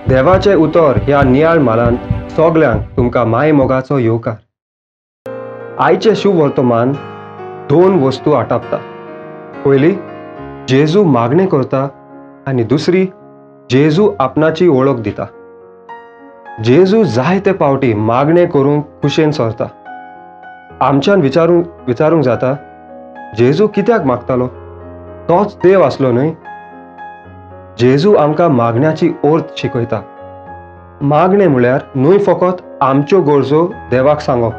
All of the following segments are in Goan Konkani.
देवाचें उतर ह्या नियाळ मालांत सगल्यांक तुमकां माय मोगाचो येवकार. आयचें शुभवर्तमान दोन वस्तू आटापता. पयली, जेजू मागणें करता आनी दुसरी, जेजू आपणाची वळख दिता. जेजू जायते पावटी मागणें करूंक कुशेन सरता. आमच्यान विचारूंक जाता, जेजू कित्याक मागतालो? तोच देव आसलो न्हय? जेजू आमकां मागण्याची अर्थ शिकयता. मागणें म्हळ्यार न्हय फकत आमच्यो गरजो देवाक सांगप,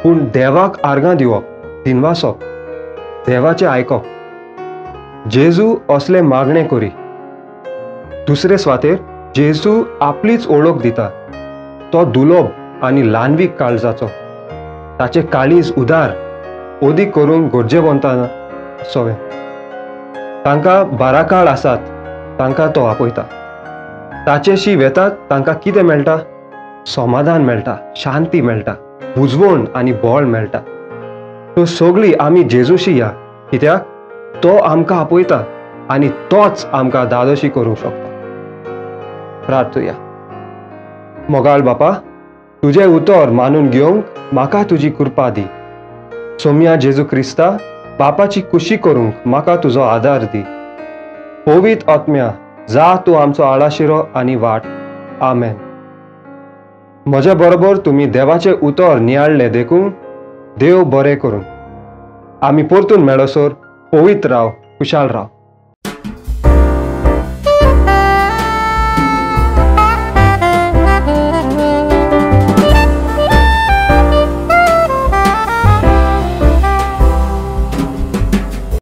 पूण देवाक आर्गां दिवप, दिनवासप, देवाचें आयकप. जेजू असलें मागणें करी. दुसरे सुवातेर जेजू आपलीच वळख दिता. तो दुलोब आनी ल्हानवीक काळजाचो. ताचें काळीज उदार, अदीक करूंक गरजेवंतां सवे. तांकां बाराकाळ आसात, तांकां तो आपयता. ताचेशी वेतात तांकां कितें मेळटा? समाधान मेळटा, शांती मेळटा, बुजवण आनी बळ मेळटा. तो सगळीं आमी जेजूशी या, कित्याक तो आमकां आपयता आनी तोच आमकां दादोशी करूंक शकता. प्रार्थुया. मोगाळ बापा, तुजें उतर मानून घेवंक म्हाका तुजी कृपा दी. सोम्या जेजू क्रिस्ता, बापाची कुशी करूंक म्हाका तुजो आदार दी. पवित्र आत्म्या, जा तूं आमचो आळाशिरो आनी वाट. आमेन. म्हजे बरोबर तुमी देवाचें उतर नियाळ्ळें देखून देव बरें करूं. आमी परतून मेळसर पवित्र राव, खुशाल राव.